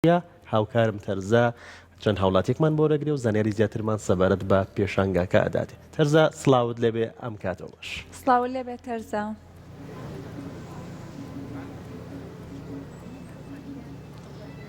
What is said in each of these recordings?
هاوکارم تەرزە چەند هاوڵاتیەکمان بۆ دەگرێ و زانیاری زیاترمان سەبارەت بە پێشانگاکە ئەداتێ. تەرزە سڵاوت لێبێ ئەم کاتەوە باش. سڵاوت لێبێ تەرزە.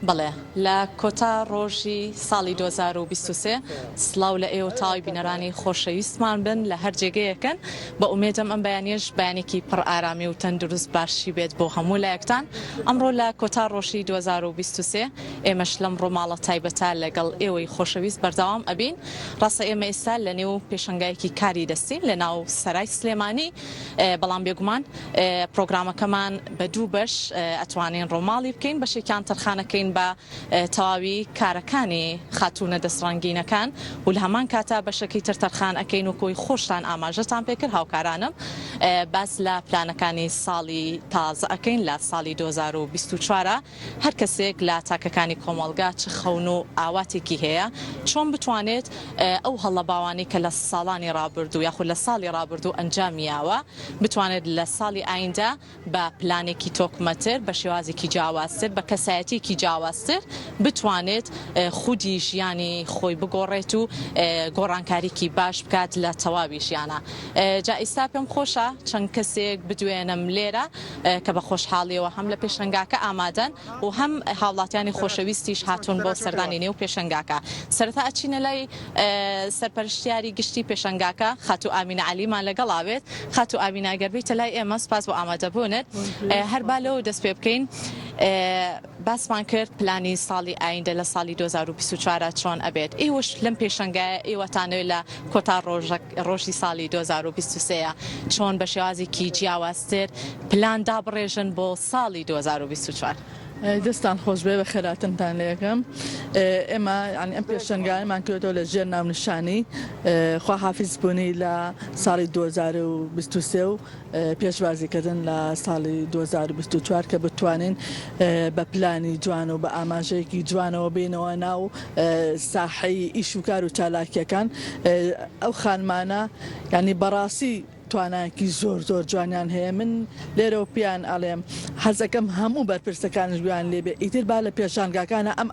بەڵێ لە کۆتا ڕۆژی ساڵی 2023 سڵاو لە ئێوە تەواوی بینەرانی خۆشەویستمان بن لە هەر جێگەیەکن بە ئومێدم ئەم بەیانیەش بەیانێکی پڕ ئارامی و تەندروست باشی بێت بۆ هەموو لایەکتان ئەمڕۆ لە کۆتا ڕۆژی 2023 ئێمەش لەم ڕۆماڵە تایبەتە لەگەڵ ئێوەی خۆشەویست بەردەوام ئەبین ڕاستە ئێمە ئێستا لە نێو پێشەنگایەکی کاری دەستین لە ناو سەرای سلێمانی بەڵام بێگومان پرۆگرامەکەمان بە دوو بەش ئەتوانین ڕۆماڵی بکەین بەشێکیان تەرخانەکەین بە تەواوی کارەکانی خاتوونە دەستڕەنگینەکان و لە هەمان کاتا بەشەکەی تر تەرخان ئەکەین وەکو ئەوەی خۆشتان ئاماژەتان پێکرد هاوکارانم باس لە پلانەکانی ساڵی تازە ئەکەین لە ساڵی 2024 هەر کەسێک لە تاکەکانی کۆمەڵگا چ خەون و ئاواتێکی هەیە چۆن بتوانێت ئەو هەڵە باوانەی کە لە ساڵانی ڕابردوو یاخود لە ساڵی ڕابردوو ئەنجامی یاوە بتوانێت لە ساڵی ئایندە بە پلانێکی تۆکمەتر، بە شێوازێکی جیاوازتر، بە کەسایەتییەکی جیاوازتر بتوانێت خودی ژیانی خۆی بگۆڕێت و گۆڕانکاریی باش بکات لە تەواوی ژیانا. جا ئیستا پێم خۆشە چەند کەسێک بدوێنم لێرە کە بە خۆشحاڵییەوە هەم لە پێشەنگاکە ئامادەن و هەم هاوڵاتیانی خۆشەویستیش هاتوون بۆ سەردانی نێو پێشەنگاکە. سەرەتا ئەچینە لای سەرپەرشتیاری گشتی پێشەنگاکە خاتوو ئامینە عەلیمان لەگەڵا بێت. خاتوو ئامینە گەر بێیتە لای ئێمە سوپاس بۆ ئامادەبوونت. هەر با لەوە دەست پێ بکەین باسمان کرد پلانی ساڵی ئایندە لە ساڵی 2024 چۆن ئەبێت ئێوەش لەم پێشەنگایە ئێوەتانەوێت لە کۆتا ڕۆژی ساڵی 2023 چۆن بە شێوازێکی جیاوازتر پلان دابڕێژن بۆ ساڵی 2024؟ دەستان خۆشبێ بەخێراتنتان لێکەم ئێمە یانی ئەم پێشەنگایەمان کردەوە لە ژێر ناونیشانی خواحافیز بوونی لە ساڵی 2023 و پێشوازیکردن لە ساڵی 2024 کە بتوانین بە پلانی جوان و بە ئاماژەیەکی جوانەوە بینەوە ناو ساحەی ئیش و کار و چالاکیەکان ئەو خانمانە یانی بەڕاستی توانایەکی زۆر زۆر جوانیان هەیە من لێرەوە پێیان ئەڵێم حەزەکەم هەموو بەرپرسەکانیش گوێیان لێبێ ئیتر با لە پێشانگاکانە ئەم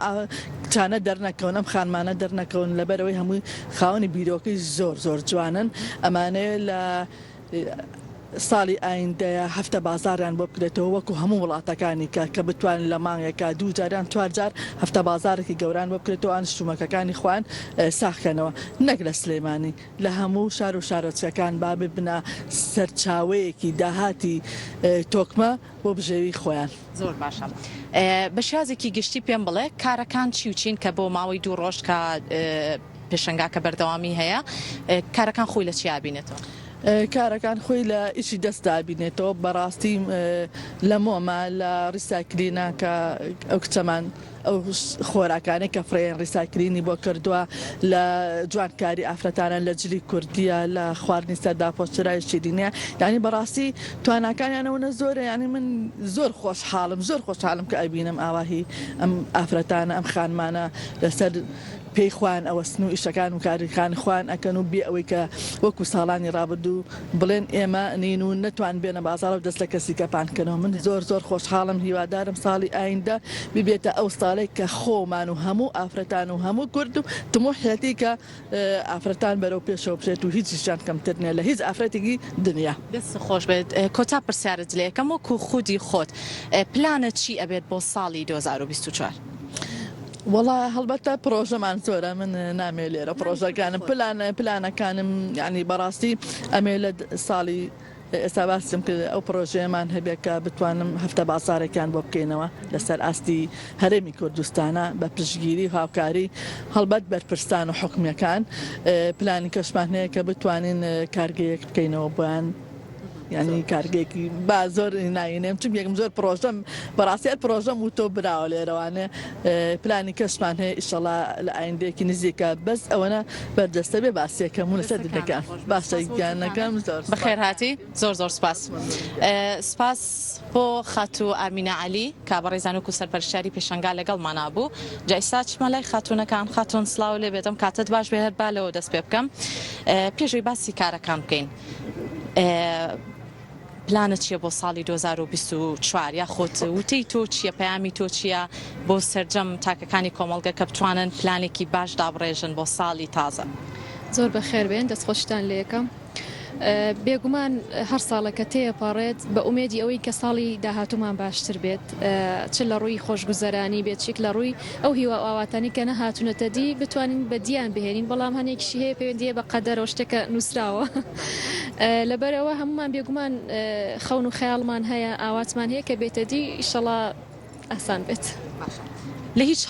کچانە دەرنەکەون ئەم خانمانە دەرنەکەون لەبەرئەوەی هەمووی خاوەنی بیرۆکەی زۆر زۆر جوانن ئەمانەیە لە ساڵی ئایندەیە هەفتە بازاڕیان بۆ بکرێتەوە وەکو هەموو وڵاتەکانی کە کە بتوانن لە مانگێکا دوو جار یان چوار جار هەفتە بازاڕێکی گەوران بۆ بکرێتەوە ئەوان شتومەکەکانی خۆیان ساغ کەنەوە نەک لە سلێمانی لە هەموو شار و شارۆچکەکان با ببنە سەرچاوەیەکی داهاتی تۆکمە بۆ بژێوی خۆیان. زۆر باشە بە شێوازێکی گشتی پێم بڵێ کارەکان چی و چین کە بۆ ماوەی دوو ڕۆژ کە پێشەنگاکە بەردەوامی هەیە کارەکان خۆی لە چیا بینێتەوە؟ کارەکان خۆی لە ئیشی دەستدا بینێتەوە بەڕاستی لە مۆمە لە ڕیسایکلینە کە ئەو کچەمان ئەو خۆراکانەی کە فرێن ڕیسایکلینی بۆ کردووە لە جوانکاری ئافرەتانە لە جلی کوردیە لە خواردنی سەرداپۆشراوی شیرینیە یانی بەڕاستی تواناکانیان ئەوەنە زۆرە یانی من زۆر خۆشحاڵم زۆر خۆشحاڵم کە ئەبینم ئاواهی ئەم ئافرەتانە ئەم خانمانە لەسەر پێی خۆیان ئەوەستن و ئیشەکان و کارەکانی خۆیان ئەکەن و بێ ئەوەی کە وەکو ساڵانی ڕابردوو بڵێن ئێمە نین و نەتوان بێنە بازاڕ و دەست لە کەسی کە پان کەنەوە من زۆر زۆر خۆشحاڵم هیوادارم ساڵی ئایندە ببێتە ئەو ساڵەی کە خۆمان و هەموو ئافرەتان و هەموو کورد و تموحیەتی کە ئافرەتان بەرەو پێشەوە بچێت و هیچیشیان کەمتر نیە لە هیچ ئافرەتێکی دنیا. دەستت خۆش بێت کۆتا پرسیارت لێ ئەکەم وەکو خودی خۆت پلانت چی ئەبێت بۆ ساڵی 2024؟ وەڵا هەڵبەتە پرۆژەمان زۆرە من نامەوێ لێرە پرۆژەکانم پلان پلانەکانم یعنی بەڕاستی ئەمێ لە ساڵی ئێستا باسم کرد ئەو پرۆژەیەمان هەبێت کە بتوانم هەفتە بازارێکیان بۆ بکەینەوە لەسەر ئاستی هەرێمی کوردستانە بە پشتگیری و هاوکاری هەڵبەت بەرپرسان و حکومیەکان پلانی کەشمان هەیە کە بتوانین کارگەیەک بکەینەوە بۆیان یانی کارگەیەکی با زۆر ناینێم چون یەکم زۆر پرۆژەم بەڕاستی هەر پرۆژەم و تۆ براوە لێرەوانێ پلانی کەشمان هەیە ئیشەڵا لە ئایندەیەکی نزیکە بەس ئەوەنە بەردەستە بێ باسیەکەم و لەسەر دنەکە باشە گیانەکەم زۆر بەخێر هاتی زۆر زۆر سپاس سپاس بۆ خاتوو ئامینە عەلی کە بەڕێزان وەکو سەرپەرشتیاری پێشەنگا لەگەڵمانا بوو جا ئیستا چمە لای خاتوونەکان خاتوون سڵاو لێ بێت ئەم کاتەت باش بێ هەر با لەوە دەست پێ بکەم پێش ئەوەی باسی کارەکان بکەین. پلانت چیە بۆ ساڵی 2024 یاخود وتەی تۆ چیە پەیامی تۆ چیە بۆ سەرجەم تاکەکانی کۆمەڵگە کە بتوانن پلانێکی باش دابڕێژن بۆ ساڵی تازە؟ زۆر بەخێر بێن دەستخۆشیتان لێکەم. بێگومان هەر ساڵێک کە تێیەپەڕێت بە ئومێدی ئەوەی کە ساڵی داهاتوومان باشتر بێت چ لە ڕووی خۆشگوزەرانی بێت چیک لە ڕووی ئەو هیوا و ئاواتانەی کە نەهاتوونەتە دی بتوانین بەدییان بهێنین بەڵام هەنێکیشی هەیە پەیوەندی هەیە بە قەدەرەوە شتێکە نووسراوە لەبەرئەوە هەموومان بێگومان خەون و خەیاڵمان هەیە ئاواتمان هەیە کە بێتە دی ئیشەڵا ئاسان بێت. باشە لە هیچ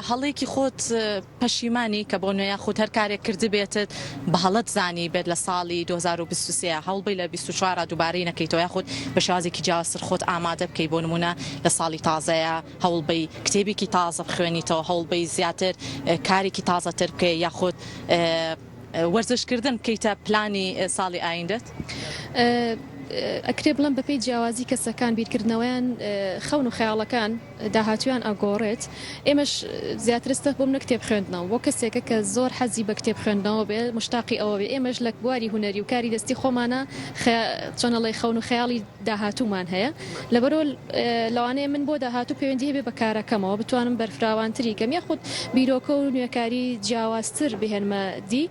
هەڵەیەکی خۆت پەشیمانی کە بۆ نوێ یاخود هەر کارێک کردبێتت بە هەڵەت زانی بێت لە ساڵی 2023 هەوڵبەی لە 24 دووبارەی نەکەیتەوە یاخود بە شێوازێکی جیاوازتر خۆت ئامادە بکەی بۆ نمونە لە ساڵی تازەیە هەوڵبەی کتێبێکی تازە بخوێنیتەوە هەوڵبەی زیاتر کارێکی تازەتر بکەی یاخود وەرزشکردن بکەیتە پلانی ساڵی ئایندەت؟ ئەکرێ بڵێم بەپێی جیاوازی کەسەکان بیرکردنەوەیان خەون و خەیاڵەکان داهاتوویان ئەگۆڕێت ئێمەش زیاتر ئێستا بۆ منە کتێب خوێندنەوە بۆ کەسێکە کە زۆر حەزی بە کتێب خوێندنەوە بێ مشتاقی ئەوە بێ ئێمەش لە بواری هونەری و کاری دەستی خۆمانە چۆن ئەڵێی خەون و خەیاڵی داهاتوومان هەیە لەبەرئەوە لەوانەیە من بۆ داهاتوو پەیوەندی هەبێ بە کارەکەمەوە بتوانم بەرفراوانتری کەم یاخود بیرۆکە و نوێکاری جیاوازتر بهێنمە دی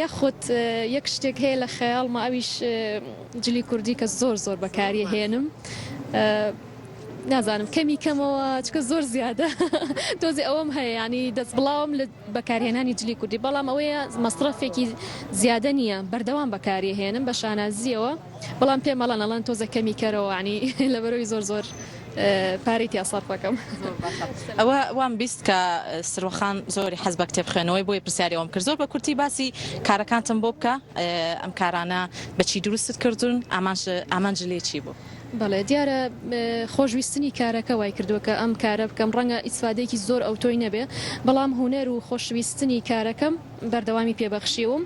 یاخود یەک شتێک هەیە لە خەیاڵما ئەویش جلی کوردی کە زۆر زۆر بەکاری هێنم نازانم کەمی کەمەوە چکە زۆر زیادە تۆزێ ئەوەم هەیە ینی دەست بڵاوم لە بەکارهێنانی جلی کوردی بەڵام ئەوەیە مەسرەفێکی زیادە نییە بەردەوام بەکاری هێنم بە شانازیەوە بەڵام پێم ئەڵێن ئەڵێن تۆزە کەمی کەرەوە ینی لەبەرەوەی زۆر زۆر پارەی تیا سەرفەکەم. ئەوە وام بیست کە سروەخان زۆری حەز بە کتێب خوێنەوەی بۆیە پرسیاری ئەوەم کرد زۆر بە کورتی باسی کارەکانتم بۆ بکە ئەم کارانە بەچی دروستت کردوون ئامانج ئامانج لێ چی بوو؟ بەڵێ دیارە خۆشویستنی کارەکە وای کردووە کە ئەم کارە بکەم ڕەنگە ئیسفادەیەکی زۆر ئەوتۆی نەبێ بەڵام هونەر و خۆشویستنی کارەکەم بەردەوامی پێبەخشیوم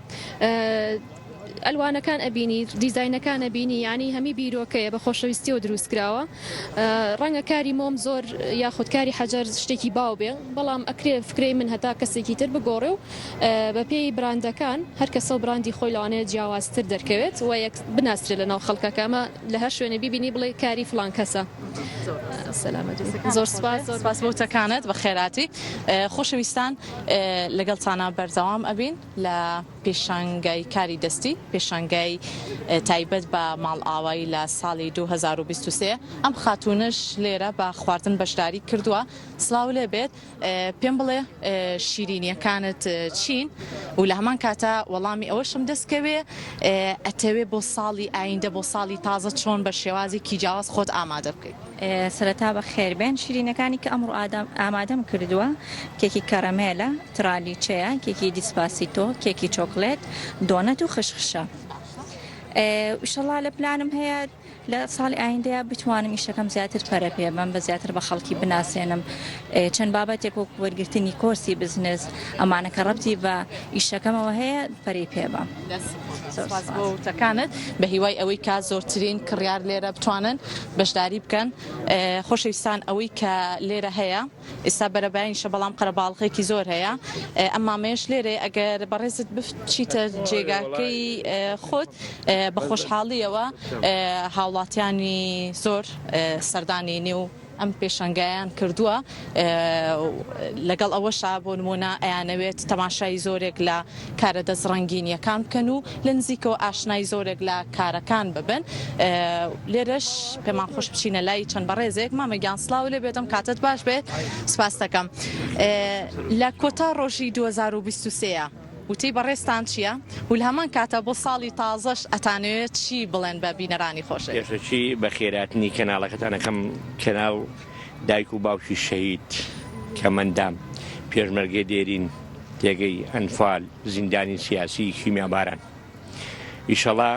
ئەلوانەکان ئەبینی دیزاینەکان ئەبینی یانی هەمی بیرۆکەیە بە خۆشەویستیەوە دروست کراوە ڕەنگە کاری مۆم زۆر یاخود کاری حەجەر شتێکی باو بێ بەڵام ئەکرێ فکرەی من هەتا کەسێکی تر بگۆڕێ و بەپێی براندەکان هەر کەسە و براندی خۆی لەوانەیە جیاوازتر دەرکەوێت و یەک بناسرێت لەناو خەڵکەکە ئەمە لە هەر شوێنێ بیبینی بڵێ کاری فڵان کەسە. سەلامەت بی. زۆر سپاس زۆر سپاس بۆ وتەکانت بەخێرهاتی خۆشەویستان لەگەڵتانا بەردەوام ئەبین لە پێشانگای کاری دەستی پێشانگای تایبەت بە ماڵئاوایی لە ساڵی 2023 ئەم خاتوونەش لێرە بە خواردن بەشداری کردووە سڵاو لێ بێت پێم بڵێ شیرینیەکانت چین و لە هەمان کاتا وەڵامی ئەوەشم دەست کەوێ ئەتەوێ بۆ ساڵی ئایندە بۆ ساڵی تازە چۆن بە شێوازێکی جیاواز خۆت ئامادە بکەیت؟ سەرەتا بەخێربێن، شیرینەکانی کە ئەمڕۆ ئامادەم کردووە کێکی کەرەمێلە، ترالیچەیە، کێکی دیسپاسیتۆ، کێکی چۆکلێت، دۆنەت و خشخشە. ئیشەڵا لە پلانم هەیە لە ساڵی ئایندەیا بتوانم ئیشەکەم زیاتر پەرە پێ بەم بە زیاتر بە خەڵکی بناسێنم چەند بابەتێک وەک وەرگرتنی کۆرسی بزنس ئەمانە کە ڕەبتی بە ئیشەکەمەوە هەیە پەرەی پێ بەم. سپاس بۆ وتەکانت بە هیوای ئەوەی کە زۆرترین کڕیار لێرە بتوانن بەشداری بکەن خۆشەویستان ئەوەی کە لێرە هەیە ئێستا بەرەبەیانیشە بەڵام قەرەباڵغێکی زۆر هەیە ئەم مامەیەش لێرەیە ئەگەر بەڕێزت بچیتە جێگاکەی خۆت بە خۆشحاڵیەوە هاوڵاتیانی زۆر سەردانی نێو ئەم پێشەنگایان کردووە لەگەڵ ئەوەشا بۆ نمونە ئەیانەوێت تەماشای زۆرێک لە کارە دەست ڕەنگینیەکان بکەن و لە نزیکەوە ئاشنای زۆرێک لە کارەکان ببن لێرەش پێمان خۆش بچینە لای چەند بەڕێزێک مامە گیان سڵاو لێ بێتم کاتت باش بێت سپاس دەکەم لە کۆتا ڕۆژی 2023 وتەی بەڕێزتان چییە و لە هەمان کاتە بۆ ساڵی تازەش ئەتانەوێت چی بڵێن بە بینەرانی خۆشەویست؟ پێشەکی بەخێراتنی کەناڵەکەتان ئەکەم کەناڵ دایک و باوکی شەهید کەمەندام پێشمەرگەی دێرین تێگەی ئەنفال زیندانی سیاسی کیمیاباران ئیشەڵا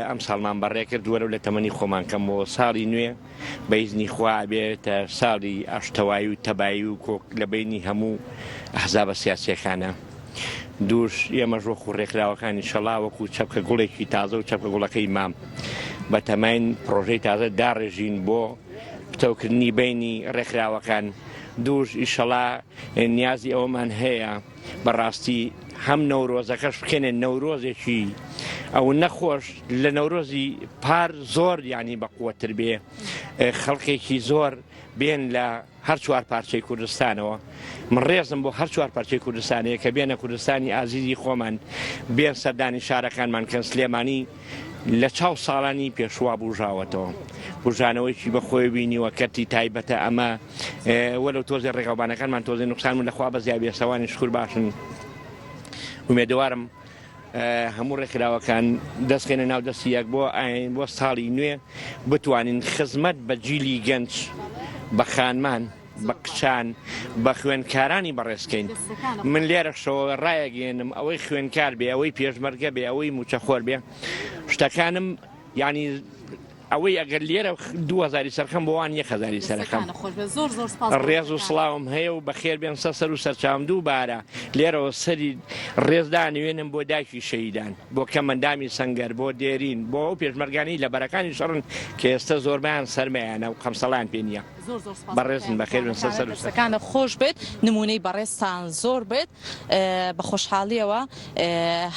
ئەم ساڵمان بەڕێ کرد وەرەو لە تەمەنی خۆمان کەمەوە ساڵی نوێ بە ئیزنی خوا ئەبێتە ساڵی ئاشتەوایی و تەبایی و کۆک لە بەینی هەموو ئەحزابە سیاسیەکانە دووش ئێمەش وەکو ڕێکخراوەکانی شەڵا وەکو چەپکە گوڵێکی تازە و چەپکە گوڵەکەی مام بەتەماین پرۆژەی تازە داڕێژین بۆ پتەوکردنی بینی ڕێکخراوەکان دووش ئیشەڵا نیازی ئەوەمان هەیە بەڕاستی هەم نەورۆزەکەش بکەینە نەورۆزێکی ئەو نەخۆش لە نەورۆزی پار زۆر یانی بە قوەتر بێ خەڵکێکی زۆر بێن لە هەر چوار پارچەی کوردستانەوە من ڕێزم بۆ هەر چوار پارچەی کوردستانەیە کە بێنە کوردستانی ئازیزی خۆمان بێن سەردانی شارەکانمان کەن سلێمانی لە چاو ساڵانی پێشوا بوژاوەتەوە بژانەوەیکی بە خۆی بینیوە کەرتی تایبەتە ئەمە وەلو تۆزێ ڕێگاوبانەکانمان تۆزێ نوقسان من لەخوا بەزیابێ سەوانی شکر باشن ئومێدەوارم هەموو ڕێکخراوەکان دەست خێنە ناو دەستی یەک بۆ ئاین بۆ ساڵی نوێ بتوانین خزمەت بە جیلی گەنج بە خانمان بە کچان بە خوێندکارانی بەڕێزکەین من لێرەشەوە ڕایەگەێنم ئەوەی خوێندکار بێ ئەوەی پێشمەرگە بێ ئەوەی موچەخۆر بێ شتەکانم یعنی ئەوەی ئەگەر لێرە دوو هەزاری سەرخەم بۆ وان یەک هەزاری سەرەخەم. دەستەکانت خۆش بێت زۆر زۆر سپاس بۆ ڕێز و قسەکانت. سڵاوم هەیە و بەخێر بێن سەر سەر و سەرچاوم دووبارە لێرەوە سەری ڕێز دانوێنم بۆ دایکی شەهیدان بۆ کەمەندامی سەنگەر بۆ دێرین بۆ ئەو پێشمەرگانەی لە بەرەکانی شەڕن کە ئێستە زۆربەیان سەرمەیانە و قەمسەڵیان پێ نییە زۆر زۆر سپاس بۆ بەڕێزن پەیامە بەخێر بێن سەر جوانەکانت سەر و سەر. دەستەکانت خۆش بێت نموونەی بەڕێزتان زۆر بێت بە خۆشحاڵیەوە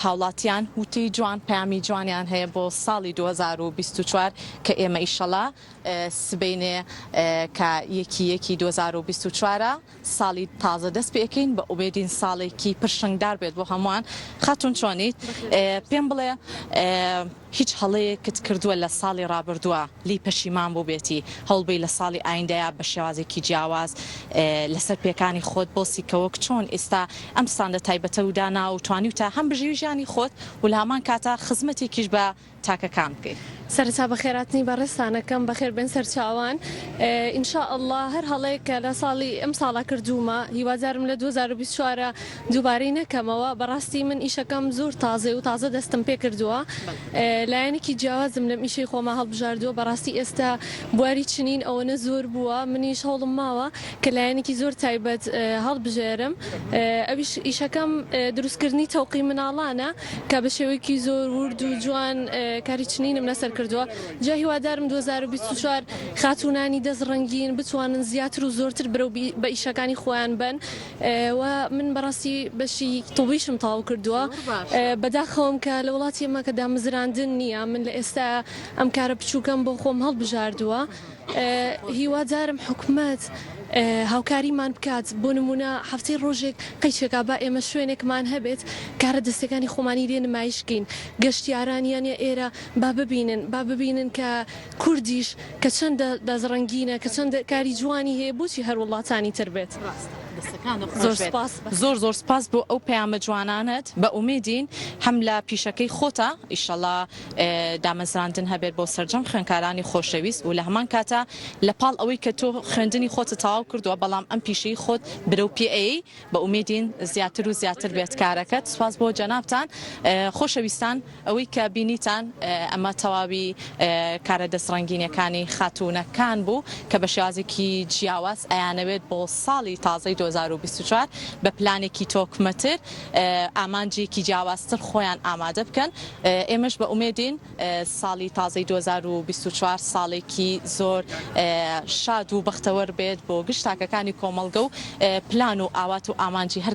هاوڵاتیان وتەی جوان پەیامی جوانیان هەیە بۆ ساڵی 2024 کە ئێمە ئیشەڵا سبەینێ کە یەکی یەکی 2024 ساڵی تازە دەست پێکەین بە ئومێدین ساڵێکی پرشنگدار بێت بۆ هەمووان خاتون چۆنیت پێم بڵێ هیچ هەڵەیەکت کردووە لە ساڵی ڕابردووە لێی پەشیمان بووبێتی، هەوڵبەی لە ساڵی ئایندەیا بە شێوازێکی جیاواز لەسەر پێکانی خۆت بۆسی کە وەک چۆن ئیستا ئەم ستاندە تایبەتە و دانا و توانیوتە هەم بژێوی ژیانی خۆت و لە هەمان کاتا خزمەتێکیش بە تاکەکان بکەی. سەرەتا بەخێراتنی بەڕێزتان ئەکەم بەخێر بێن سەرچاوان ان شاء اللە هەر هەڵەیەک کە لە ساڵی ئەم ساڵا کردوومە هیوادارم لە 2024 دووبارەی نەکەمەوە بەڕاستی من ئیشەکەم زۆر تازەیە و تازە دەستم پێکردووە لایەنێکی جیاوازم لەم ئیشەی خۆما هەڵبژاردووە بەڕاستی ئێستا بواری چنین ئەوەنە زۆر بووە منیش هەوڵم ماوە کە لایەنێکی زۆر تایبەت هەڵبژێرم ئەویش ئیشەکەم دروستکردنی تەوقی مناڵانە کە بە شێوەیەکی زۆر ورد و جوان کاری چنینم لەسەر کردووە جا هیوادارم 2024 خاتوونانی دەست ڕەنگین بتوانن زیاتر و زۆرتر برەو بە ئیشەکانی خۆیان بەن و من بەڕاستی بەشی طبیشم تەواو کردووە بەداخەوەم کە لە وڵاتی ئێمە کە دامەزراندن نییە من لە ئێستا ئەم کارە بچووکەم بۆ خۆم هەڵبژاردووە هیوادارم حکومەت هاوکاریمان بکات بۆ نمونە هەفتەی ڕۆژێک قەیچێکا با ئێمە شوێنێکمان هەبێت کارە دەستەکانی خۆمانی لێ نمایش کەین گەشتیاران یانە ئێرە با ببینن با ببینن کە کوردیش کە چەندە دەست ڕەنگینە کە چەندە کاری جوانی هەیە بۆچی هەر وڵاتانی تر بێت. ڕاستە دەستەکانت خۆش زۆر بێت. سپاس. زۆر زۆر سپاس بۆ ئەو پەیامە جوانانەت بە ئومێدین هەم لە پیشەکەی خۆتا ئیشەڵا دامەزراندن هەبێت بۆ سەرجەم خوێنکارانی خۆشەویست و لە هەمان کاتا لە پاڵ ئەوەی کە تۆ خوێندنی خۆتت تەواو کردووە بەڵام ئەم پیشەی خۆت برەو پێ ئەیەی بە ئومێدین زیاتر و زیاتر بێت کارەکەت سپاس بۆ جەنابتان خۆشەویستان. ئەوەی کە بینیتان ئەمە تەواوی کارە دەستڕەنگینیەکانی خاتوونەکان بوو کە بە شێوازێکی جیاواز ئەیانەوێت بۆ ساڵی تازەی 2024 بە پلانێکی تۆکمەتر ئامانجێکی جیاوازتر خۆیان ئامادە بکەن ئێمەش بە ئومێدین ساڵی تازەی 2024 ساڵێکی زۆر شاد و بەختەوەر بێت بۆ گشت تاکەکانی کۆمەڵگە و پلان و ئاوات و ئامانجی هەر.